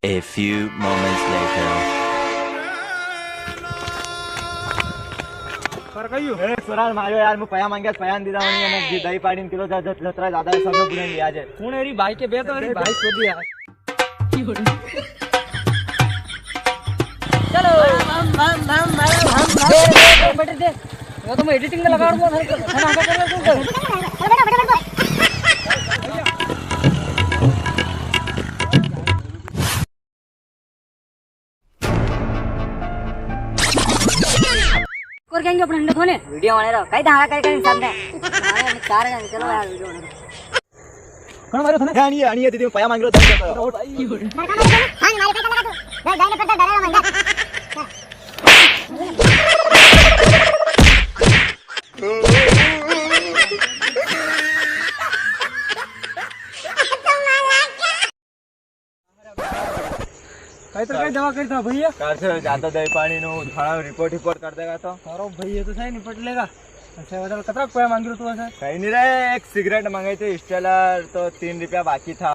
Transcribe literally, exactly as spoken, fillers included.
A few moments later. पर कहियो? ए, सुराल मारियो यार, मैं पया मांग्या, पया नी दीदा होनी, मैं दही पाड़ी ने किलो ज-, ज-, जतरा ज्यादा है, सब लोग बुलाएंगे आज। कौन है री भाई के बे तो री भाई को दिया। चलो। हम, हम, हम, हम, हम, हम। दे, दे, दे, बटर दे। वो तो मैं एडिटिंग में लगा दूंगा, सर। है ना, आगे कर, कर, कर। और कहेंगे अपने हंडे खोले। वीडियो बने रहो, कई धागा कई कई सामने। अरे, चार जन, चलो यार, वीडियो बने रहो। कौन मारो थाने? आनी है, आनी है, दीदी, मैं पया मांग रहा था। हाँ, मारे पैसा लगा तू। दे, दे, दे, दे, दे, दे, दे। कई तो कई दवा करता भैया। कार से ज्यादा दही पानी नु थाना रिपोर्ट, रिपोर्ट कर देगा तो। करो भैया, तो सही निपट लेगा। अच्छा, बता, कतरा रुपया मांग रहे तू ऐसा? कहीं नहीं रे, एक सिगरेट मंगाई थी स्टेलर, तो तीन रुपया बाकी था।